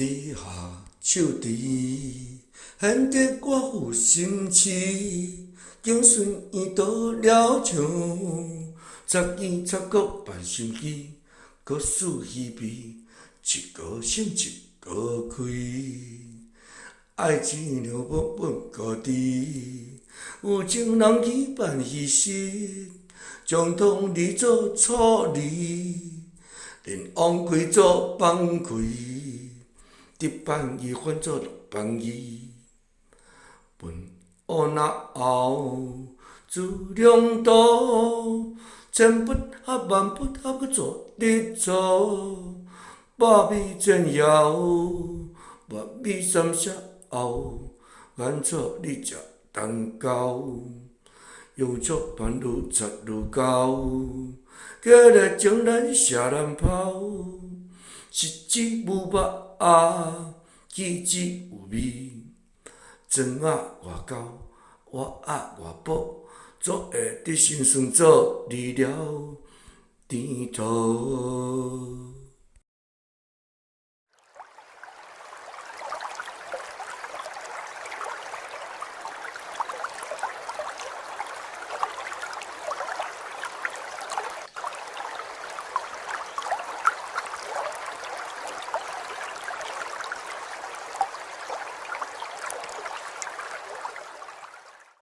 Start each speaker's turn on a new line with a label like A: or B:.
A: 你下手甜，顯得我有心痴，景順院倒了牆，插耳插骨扮心機，國事稀微，一個省一個開。愛情兩本本高低，有情人去辦喜事，將通你做處理，連王開做放開，得放伊反做落放伊，分烏那後自兩途，千不合萬不合閣做日做，百米前遙，萬米三尺後，眼草你食蛋糕，用足盤愈插愈高，過來將咱寫難拋，食之無肉啊，棄之有味。庄仔外厚，碗仔外薄，總會得心酸做治療甜桃。